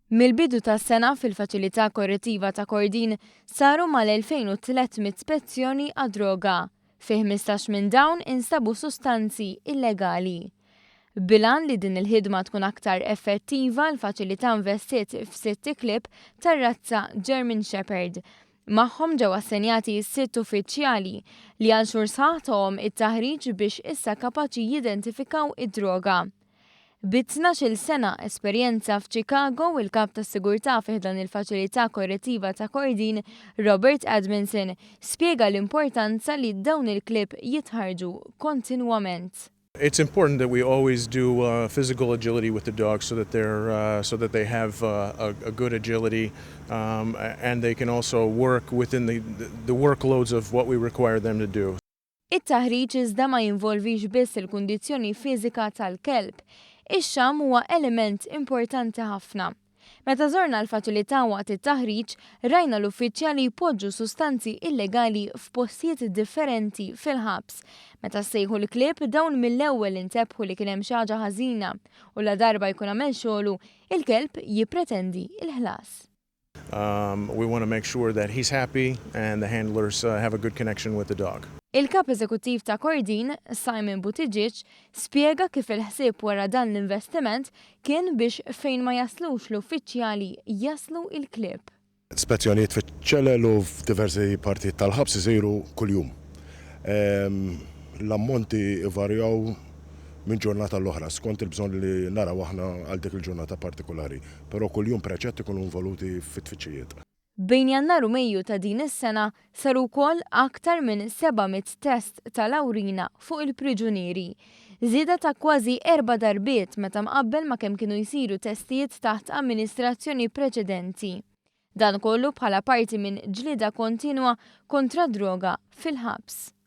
Mill-bidu tas-sena fil-Faċilità Korrettiva ta' Kordin saru mal-2,300 spezzjoni għad-droga. Fi 15 minn dawn instabu sustanzi illegali. Bil-għan li din il-ħidma tkun aktar effettiva, l-faċilità investiet f'sitt iklieb tar-razza German Shepherd. Magħhom ġew assenjati sitt uffiċjali li għal xhur sħaħ tawhom it-taħriġ biex issa kapaċi jidentifikaw id-droga. Bi 12-il sena esperjenza f'Chicago, il-Kap tas-Sigurtà fi ħdan il-Faċilità Korrettiva ta' Kordin, Robert Edmondson, spjega l-importanza li dawn il-klieb jitħarrġu kontinwament. It's important that we always do uh, physical agility with the dogs so that they're uh, so that they have uh, a, a good agility and they can also work within the workloads of what we require them to do. It-taħriġ iżda ma jinvolvix biss il-kundizzjoni fiżika tal-kelb. Ix-xamm huwa element importanti ħafna. Meta żorna l-faċilità waqt it-taħriġ, rajna l-uffiċjali jpoġġu sustanzi illegali f'postijiet differenti fil-ħabs. Meta sejħu l-klieb dawn mill-ewwel intebħu li kien hemm xi ħaġa ħażina u la darba jkun għamel xogħlu, il-kelb jippretendi il-ħlas. We want to make sure that he's happy and the handlers have a good connection with the dog. Il-kap eżekuttiv ta' Kordin, Simon Buttigieg, spjega kif il-ħsieb wara dan l-investiment kien biex fejn ma jaslux l-uffiċjali jaslu il-klieb. Spezzjonijiet fiċ-ċelel u f'diversi partijiet tal-ħabs isiru kuljum. L-ammonti varjaw minn ġurnata l-oħra, skont il-bżonn li naraw aħna għal dik il-ġurnata partikolari. Però kuljum preċett ikunu involuti fit-tfittxijiet. Bejn Jannar u Mejju ta' din is-sena saru wkoll aktar minn 700 test tal-awrina fuq il-priġunieri. Żieda ta' kważi erba' darbiet meta mqabbel ma' kemm kienu jsiru testijiet taħt amministrazzjoni preċedenti. Dan kollu bħala parti minn ġlieda kontinwa kontra droga fil-ħabs.